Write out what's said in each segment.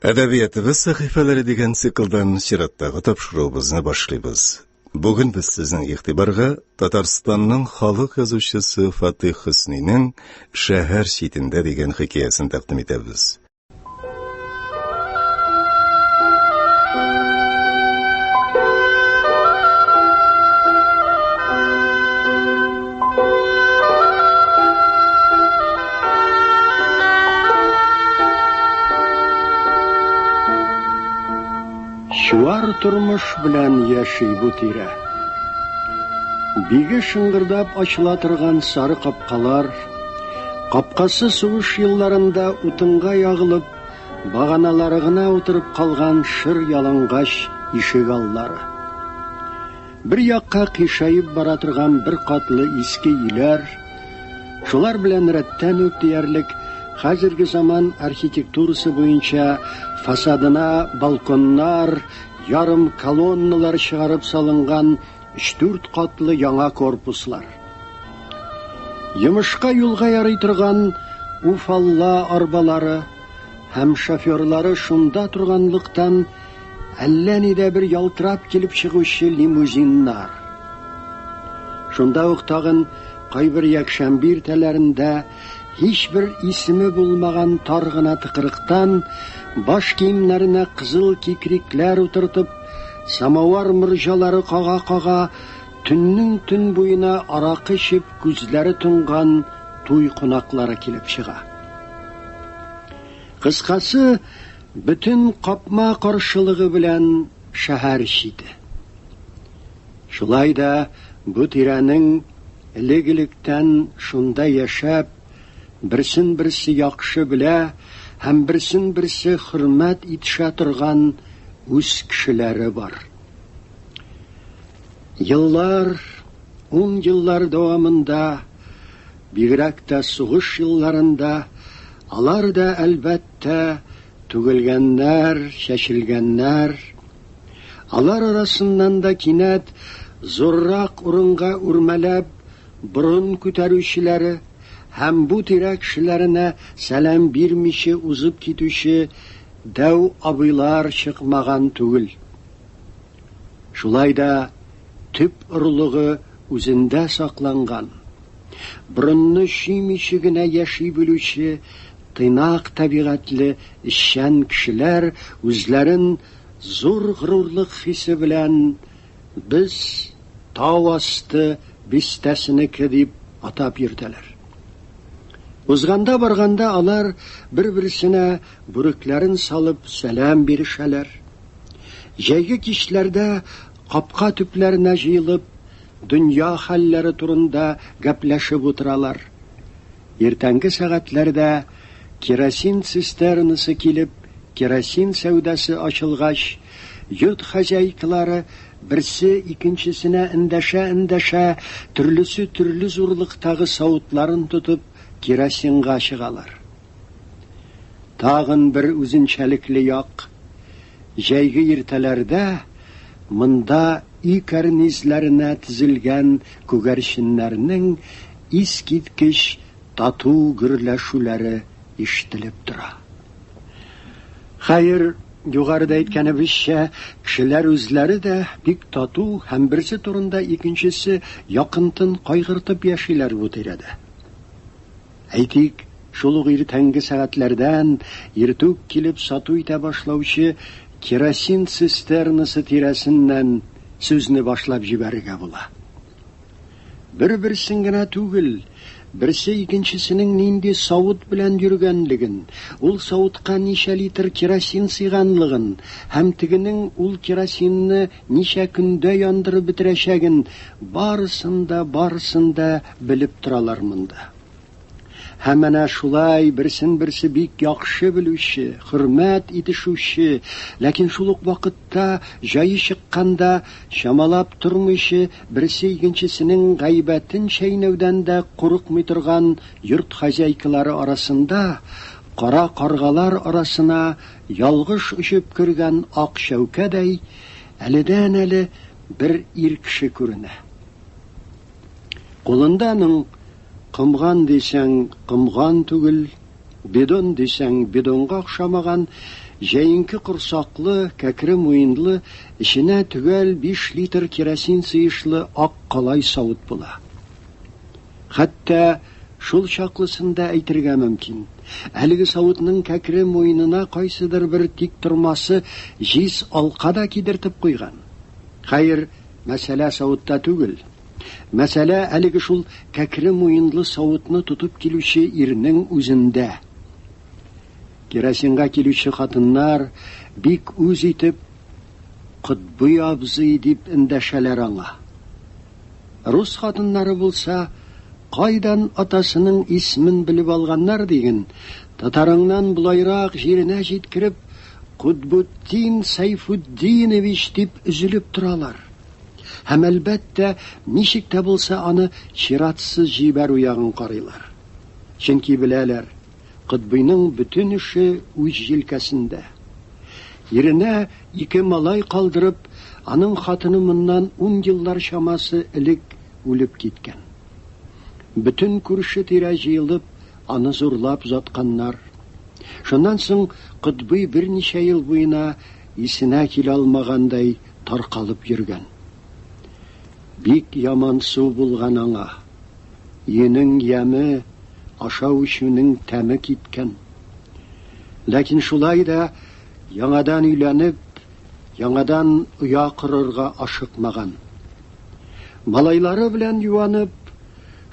Әдәбиятыбыз сәхифәләре дигән циклдан чираттагы тапшыруыбызны башлыйбыз. Бүген без сезнең игътибарга Татарстанның халык язучысы Фатих Хөснинең Шәһәр читендә дигән хикәясен тәкъдим итәбез. Чуар тормыш белән яши бу тирә. Биге шыңгырдап ачыла торган сары капкалар, капкасы сугыш елларында утынга ягылып, баганалары гына утырып калган шыр ялангач ишек аллары. Бер якка кыйшаеп бара торган бер катлы иске өйләр, шулар белән рәттән үк диярлек хәзерге заман архитектурасы буенча фасадына балконнар, ярым колонналар чыгарып салынган өч-дүрт катлы яңа корпуслар. Йомышка юлга ярый торган уфалла арбалары һәм шоферлары шунда торганлыктан, әллә нидә бер ялтырап килеп чыгучы лимузиннар. Шунда ук тагын кайбер якшәмбе иртәләрендә һичбер исеме булмаган тар гына тыкрыктан баш киемнәренә кызыл кикрикләр утыртып, самовар морҗалары кага-кага, төннең төн буена аракы эчеп күзләре тонган туй кунаклары килеп чыга. Кыскасы, бөтен капма-каршылыгы белән шәһәр чите. Шулай да бу тирәнең элек-электән шунда яшәп, берсен-берсе яхшы белә һәм берсен-берсе хөрмәт итешә торган үз кешеләре бар. Еллар, ун еллар дәвамында, бигрәк тә сугыш елларында, алар да, әлбәттә, Түгелгәннәр, чәчелгәннәр. Алар арасыннан да кинәт зуррак урынга үрмәләп борын күтәрүчеләре һәм бу тирә кешеләренә сәлам бирмичә узып китүче дәү абыйлар чыкмаган түгел. Шулай да төп орлыгы үзендә сакланган. Борынны чөймичә генә яши белүче тыйнак табигатьле эшчән кешеләр үзләрен зур горурлык хисе белән без тау асты бистәсенеке дип атап йөртәләр. Узганда-барганда алар бер-берсенә бүрекләрен салып сәлам бирешәләр. Җәйге кичләрдә капка төпләренә җыелып, дөнья хәлләре турында гәпләшеп утыралар. Иртәнге сәгатьләрдә керосин цистернасы килеп, керосин сәүдәсе ачылгач, йорт хозяйкалары берсе икенчесенә эндәшә-эндәшә, төрлесе төрле зурлыктагы савытларын тотып, керосинга чыгалар. Тагын бер үзенчәлекле як, җәйге иртәләрдә монда өй кәрнизләренә тезелгән күгәрченнәрнең искиткеч тату гөрләшүләре ишетелеп тора. Хәер, югарыда әйткәнебезчә, кешеләр үзләре дә бик тату һәм берсе турында икенчесе якынтын кайгыртып яшиләр бу тирәдә. Әйтик, шул ук иртәнге сәгатьләрдән иртүк килеп сату итә башлаучы керосин цистернасы тирәсеннән сүзне башлап җибәрергә була. Бер-берсен генә түгел, берсе икенчесенең нинди савыт белән йөргәнлеген, ул савытка ничә литр керосин сыйганлыгын һәм тегенең ул керосинны ничә көндә яндырып бетерәчәген, барысын да, барысын да белеп торалар монда. Һәм әнә шулай берсен-берсе бик яхшы белүче, хөрмәт итешүче, ләкин шул ук вакытта җае чыкканда чамалап тормыйча берсе икенчесенең гайбәтен чәйнәүдән дә курыкмый торган йорт хозяйкалары арасында кара каргалар арасына ялгыш очып кергән ак чәүкәдәй әледән-әле бер ир кеше күренә. Кулында аның комган дисәң, комган түгел, бидон дисәң, бидонга охшамаган җәенке корсаклы, кәкре муенлы, эченә төгәл биш литр керосин сыешлы ак калай савыт була. Хәтта шул чаклысын да әйтергә мөмкин. Әлеге савытның кәкре муенына кайсыдыр бер тиктормасы җиз алка да кидертеп куйган. Хәер, мәсьәлә савытта түгел. Мәсьәлә әлеге шул кәкре муенлы савытны тотып килүче ирнең үзендә. Керосинга килүче хатыннар бик үз итеп Котбый абзый дип эндәшәләр аңа. Рус хатыннары булса, кайдан атасының исмен белеп алганнар диген, татарыңнан болайрак җиренә җиткереп, Кутбутдин Сайфутдинович дип өзелеп торалар. Һәм, әлбәттә, ничек тә булса аны чиратсыз җибәрү ягын карыйлар. Чөнки беләләр, Котбыйның бөтен эше үз җилкәсендә. Иренә ике малай калдырып, аның хатыны моннан ун еллар чамасы элек үлеп киткән. Бөтен күрше-тирә җыелып, аны зурлап озатканнар. Шуннан соң Котбый берничә ел буена исенә килә алмагандай таркалып йөргән. Бик ямансу булган аңа. Өенең яме, ашау-эчүнең тәме киткән. Ләкин шулай да яңадан өйләнеп, яңадан оя корырга ашыкмаган. Малайлары белән юанып,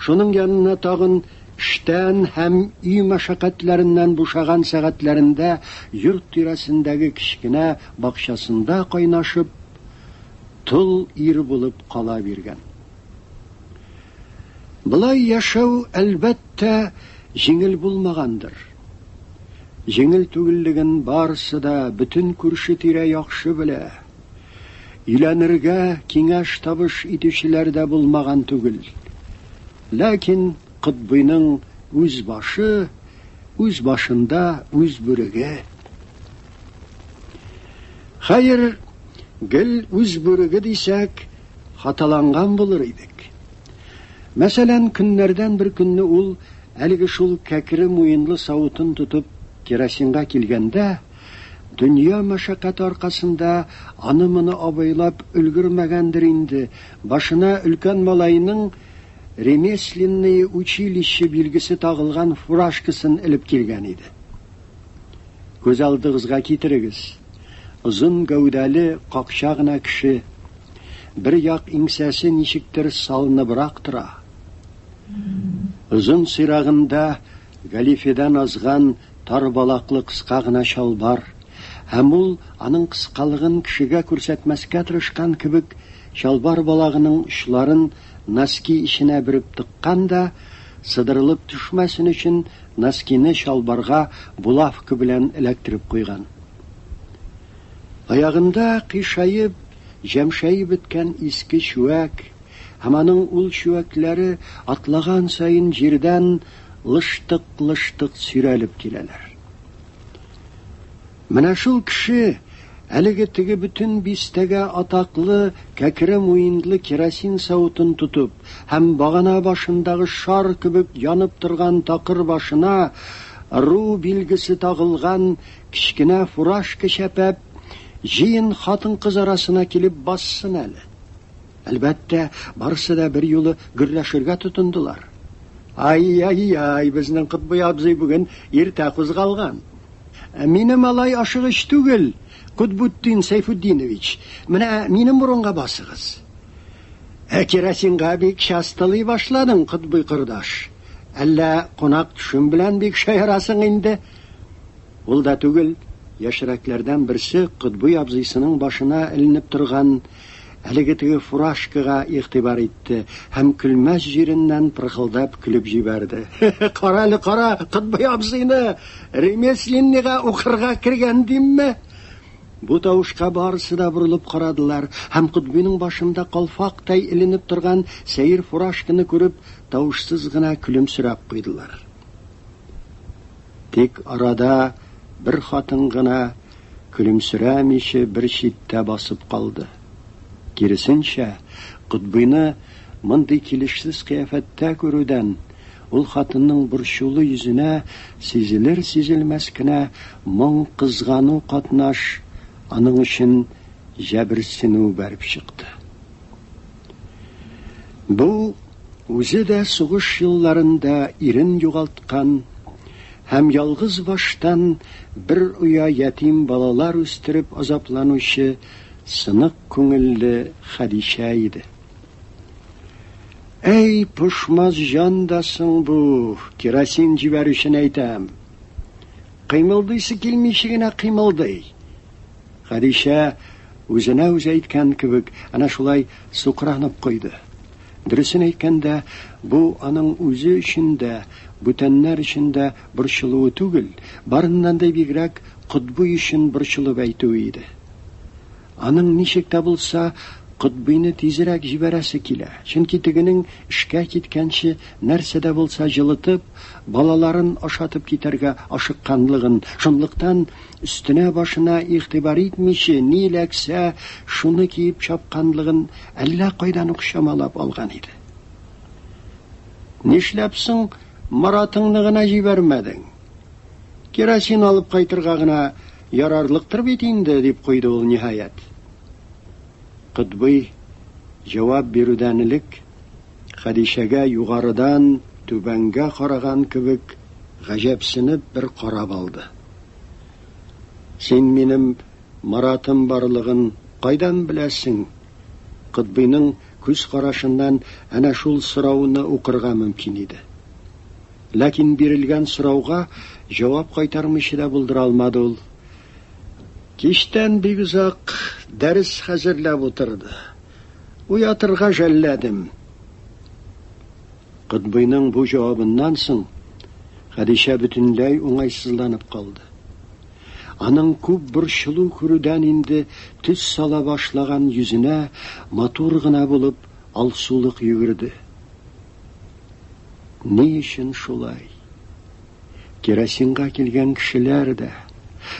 шуның янына тагын эштән һәм өй мәшәкатьләреннән бушаган сәгатьләрендә йорт тирәсендәге кечкенә бакчасында кайнашып, тол ир булып кала биргән. Болай яшәү, әлбәттә, җиңел булмагандыр. Җиңел түгеллеген барысы да, бөтен күрше-тирә яхшы белә. Өйләнергә киңәш-табыш итүчеләр дә булмаган түгел. Ләкин Котбыйның үз башы, үз башында үз бүреге. Хәер, гел үз бүреге дисәк, хаталанган булыр идек. Мәсәлән, көннәрдән бер көнне ул әлеге шул кәкре муенлы савытын тотып керосинга килгәндә, дөнья мәшәкате аркасында аны-моны абайлап өлгермәгәндер инде, башына өлкән малаеның ремесленное училище билгесе тагылган фуражкасын элеп килгән иде. Күз алдыгызга китерегез, озын гәүдәле какча гына кеше, Бер як иңсәсе ничектер салыныбрак тора. Озын сыйрагында галифедан азган тар балаклы кыска гына чалбар, һәм ул аның кыскалыгын кешегә күрсәтмәскә тырышкан кебек, чалбар балагының очларын носки эченә бөреп тыккан да, сыдырылып төшмәсен өчен носкины чалбарга булавка белән эләктереп куйган. Аягында кыйшаеп, җәмшәеп беткән иске чүәк һәм аның ул чүәкләре атлаган саен җирдән лыштык-лыштык сөйрәлеп киләләр. Менә шул кеше әлеге теге бөтен бистәгә атаклы кәкре муенлы керосин савытын тотып һәм багана башындагы шар кебек янып торган такыр башына РУ билгесе тагылган Кечкенә фуражка чәпәп, җыен хатын-кыз арасына килеп бассын әле. Әлбәттә, барысы да берьюлы гөрләшергә тотындылар. Ай-яй-яй, безнең Котбый абзый бүген иртә кузгалган. Ә минем алай ашыгыч түгел, Котбутдин Сәйфутдинович, менә минем урынга басыгыз. Ә керосинга бик частылый башладың, Котбый кордаш. Әллә кунак төшем белән бик шаярасың инде? Ул да түгел, яшьрәкләрдән берсе Котбый абзыйсының башына эленеп торган әлеге теге фуражкага игътибар итте һәм көлмәс җиреннән пырхылдап көлеп җибәрде. Кара әле, кара, Котбый абзыйны! Ремесленныйга укырга кергән димме? Бу тавышка барысы да борылып карадылар һәм Котбыйның башында калфактай эленеп торган сәер фуражканы күреп, тавышсыз гына көлемсерәп куйдылар. Тик арада бер хатын гына көлемсерәмичә бер читтә басып калды. Киресенчә, Котбыйны мондый килешсез кыяфәттә күрүдән, Ул хатынның борчулы йөзенә сизелер-сизелмәс кенә моң, кызгану катнаш, аның өчен җәберсенү бәреп чыкты. Бу үзе дә сугыш елларында ирен югалткан һәм ялгыз баштан бер оя ятим балалар үстереп азапланучы сынык күңелле Хәдичә иде. Әй, пошмас җан да соң бу, керосин җибәрүчене әйтәм. Кыймылдыйсы килмичә генә кыймылдый. Хәдичә үзенә үзе әйткән кебек, әнә шулай сукранып куйды. Дөресен әйткәндә, бу аның үзе өчен дә, бүтәннәр өчен дә борчылуы түгел, барыннан да бигрәк Котбый өчен борчылып әйтүе иде. Аның ничек тә булса Котбыйны тизрәк җибәрәсе килә, чөнки тегенең эшкә киткәнче нәрсә дә булса җылытып, балаларын ашатып китәргә ашыкканлыгын, шунлыктан өстенә-башына игътибар итмичә, ни эләксә, шуны киеп чапканлыгын әллә кайдан ук чамалап алган иде. Нишләп соң Маратыңны гына җибәрмәдең? Керосин алып кайтырга гына ярарлыктыр бит инде, дип куйды ул, ниһаять. Котбый, җавап бирүдән элек, Хәдичәгә югарыдан түбәнгә караган кебек гаҗәпсенеп бер карап алды. Син минем Маратым барлыгын кайдан беләсең? Котбыйның күз карашыннан әнә шул сорауны укырга мөмкин иде. Ләкин бирелгән сорауга җавап кайтармыйча да булдыра алмады ул. Кичтән бик озак дәрес хәзерләп утырды. Уятырга жәлләдем. Котбыйның бу җавабыннан соң Хәдичә бөтенләй уңайсызланып калды. Аның күп борчылу күрүдән инде төс сала башлаган йөзенә матур гына булып алсулык йөгерде. Ни өчен шулай? Керосинга килгән кешеләр дә,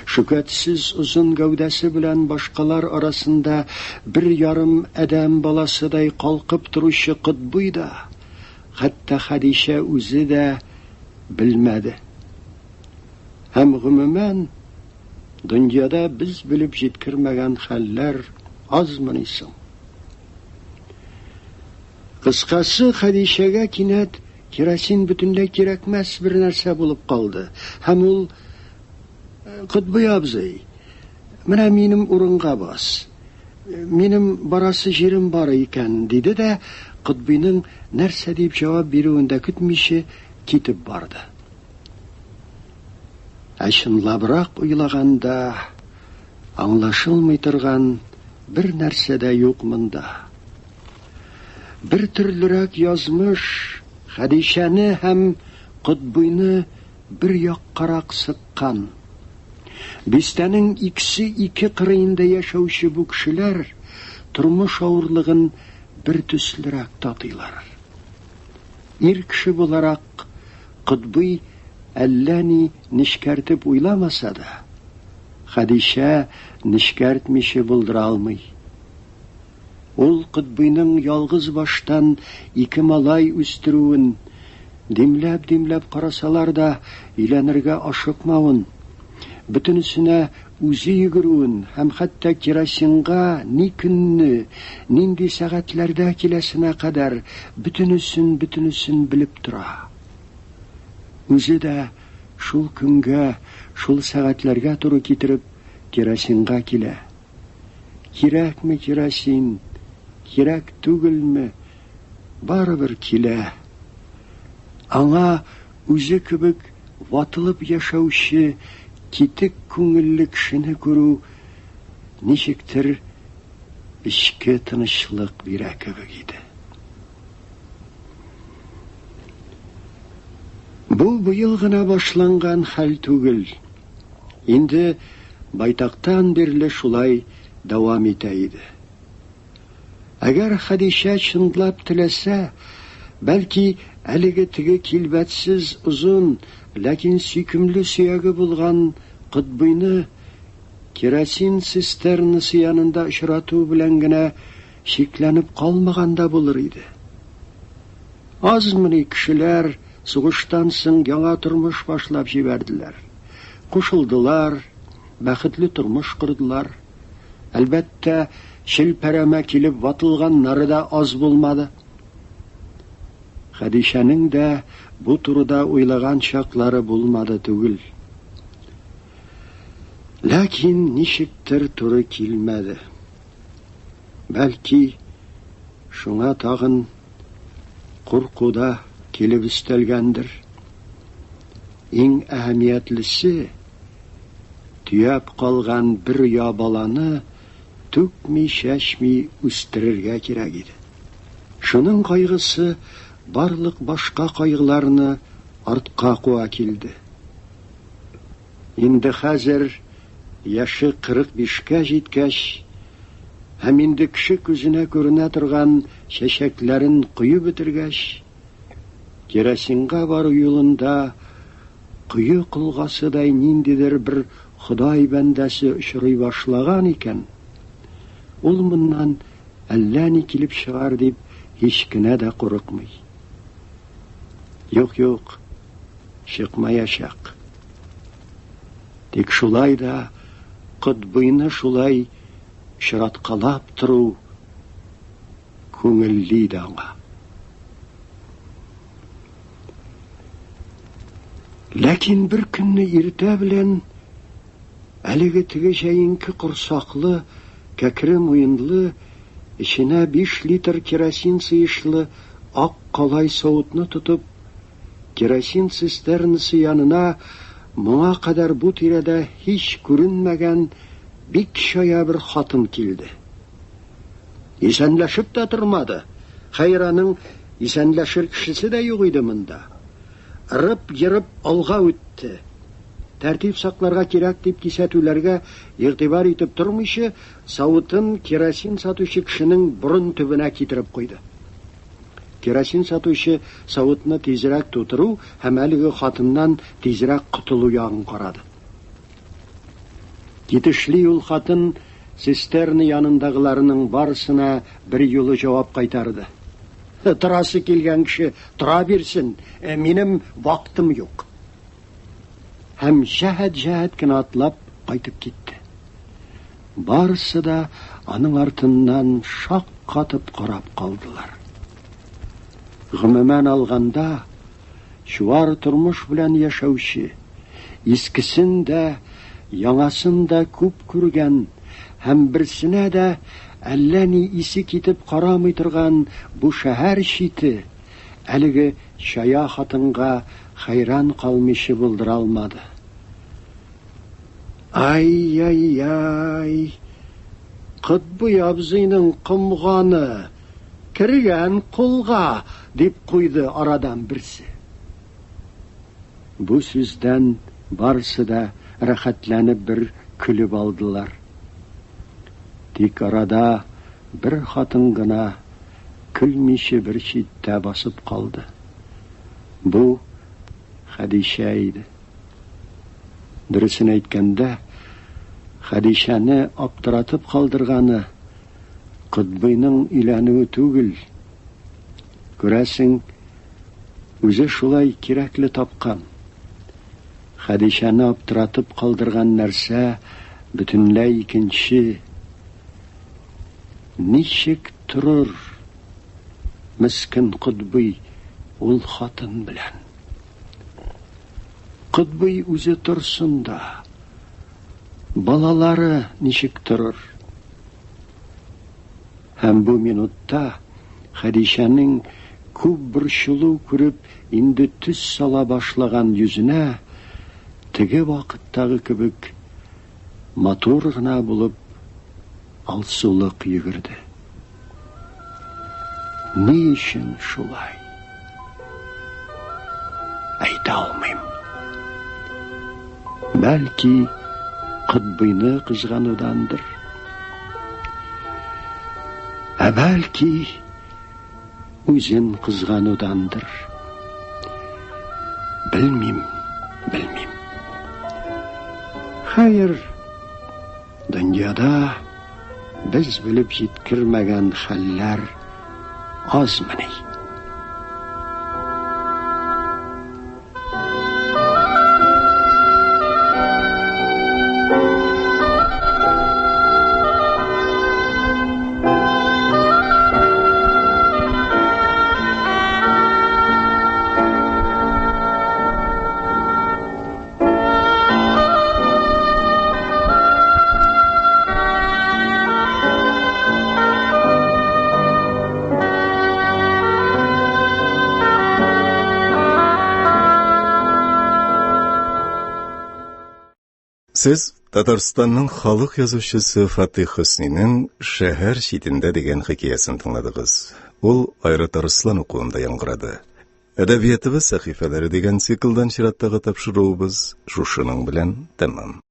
шөкәтсез озын гәүдәсе белән башкалар арасында бер ярым адәм баласыдай калкып торучы Котбый да, хәтта Хәдичә үзе дә белмәде. Һәм гомумән, дөньяда без белеп җиткермәгән хәлләр азмыни соң? Кыскасы, Хәдичәгә кинәт керосин бөтенләй кирәкмәс бер нәрсә булып калды. Һәм ул Котбый абзый, менә минем урынга бас. Минем барасы җирем бар икән, диде дә, Котбыйның нәрсә дип җавап бирүен дә көтмичә китеп барды. Ә чынлабрак уйлаганда, аңлашылмый торган бер нәрсә дә юк монда. Бер төрлерәк язмыш Хәдичәне һәм Котбыйны бер яккарак сыккан. Бистәнең икесе ике кырыенда яшәүче бу кешеләр тормыш авырлыгын бер төслерәк татыйлар. Ир кеше буларак Котбый әллә ни нечкәртеп уйламаса да, Хәдичә нечкәртмичә булдыра алмый. Ул Котбыйның ялгыз баштан ике малай үстерүен, димләп-димләп карасалар да, өйләнергә ашыкмавын, бөтенесенә үзе йөгерүен һәм хәтта керосинга ни көнне, нинди сәгатьләрдә киләсенә кадәр бөтенесен-бөтенесен белеп тора. Үзе дә шул көнгә, шул сәгатьләргә туры китереп керосинга килә. Кирәкме керосин, кирәк түгелме, барыбер килә. Аңа үзе кебек ватылып яшәүче китек күңелле кешене күрү ничектер эчке тынычлык бирә кебек иде. Бу быел гына башланган хәл түгел. Инде байтактан бирле шулай дәвам итә иде. Әгәр Хәдичә чынлап теләсә, бәлки, әлеге теге килбәтсез озын, ләкин сөйкемле сөяге булган Котбыйны керосин цистернасы янында очрату белән генә чикләнеп калмаган да булыр иде. Азмыни кешеләр Сугыштан соң яңа тормыш башлап җибәрделәр. Кушылдылар, бәхетле тормыш кордылар. Әлбәттә, челпәрәмә килеп ватылганнары да аз булмады. Хәдичәнең дә бу турыда уйлаган чаклары булмады түгел. Ләкин ничектер туры килмәде. Бәлки, шуңа тагын курку да килеп өстәлгәндер. Иң әһәмиятлесе, төяп калган бер оя баланы түкми-чәчми үстерергә кирәк иде. Шуның кайгысы барлык башка кайгыларны артка куа килде. Инде хәзер яше 45кә җиткәч һәм инде кеше күзенә күренә торган чәчәкләрен коеп бетергәч, керосинга бару юлында кое колгасыдай ниндидер бер Ходай бәндәсе очрый башлаган икән, ул моннан әллә ни килеп чыгар дип һич кенә дә курыкмый. Юк, юк, чыкмаячак. Тик шулай да Котбыйны шулай очраткалап тору күңелле иде аңа. Ләкин бер көнне иртә белән әлеге теге җәенке корсаклы, кәкре муенлы, эченә 5 литр керосин сыешлы ак калай савытны тотып, керосин цистернасы янына моңа кадәр бу тирәдә һич күренмәгән бик чая бер хатын килде. Исәнләшеп тә тормады. Хәер, аның исәнләшер кешесе дә юк иде монда. Ырып-ерып алга үтте. Тәртип сакларга кирәк дип кисәтүләргә игътибар итеп тормыйча, савытын керосин сатучы кешенең борын төбенә китереп куйды. Керосин сатучы савытны тизрәк тутыру һәм әлеге хатыннан тизрәк котылу ягын карады. Китешли ул хатын цистерна янындагыларның барысына бер юлы җавап кайтарды. Торасы килгән кеше тора бирсен, минем вактым юк. Һәм җәһәт-җәһәт кенә атлап кайтып китте. Барысы да аның артыннан шак катып карап калдылар. Гомумән алганда, чуар тормыш белән яшәүче, искесен дә, яңасын да күп күргән һәм берсенә дә әллә ни исе китеп карамый торган бу шәһәр чите әлеге чая хатынга хәйран калмыйча булдыра алмады. Ай-яй-яй! Котбый абзыйның комганы кергән кулга, дип куйды арадан берсе. Бу сүздән барысы да рәхәтләнеп бер көлеп алдылар. Тик арада бер хатын гына көлмичә бер читтә басып калды. Бу Хәдичә иде. Дөресен әйткәндә, Хәдичәне аптыратып калдырганы Котбыйның өйләнүе түгел. Күрәсең, үзе шулай кирәкле тапкан. Хәдичәне аптыратып калдырган нәрсә бөтенләй икенче. Ничек торыр мескен Котбый ул хатын белән? Котбый үзе торсын да, балалары ничек торыр? Һәм бу минутта Хәдичәнең күп борчылу күреп инде төс сала башлаган йөзенә теге вакыттагы кебек матур гына булып алсулык йөгерде. Ни өчен шулай? Әйтә алмыйм. Бәлки, Котбыйны кызганудандыр. Ә бәлки, үзен кызганудандыр. Белмим, белмим. Хәер, дөньяда без белеп җиткермәгән хәлләр азмыни? Сез Татарстанның халык язучысы Фатих Хөснинең Шәһәр читендә дигән хикәясен тыңладыгыз. Ул Айрат Арыслан укуында яңгырады. Әдәбиятыбыз сәхифәләре дигән циклдан чираттагы тапшыруыбыз шушының белән тәмам.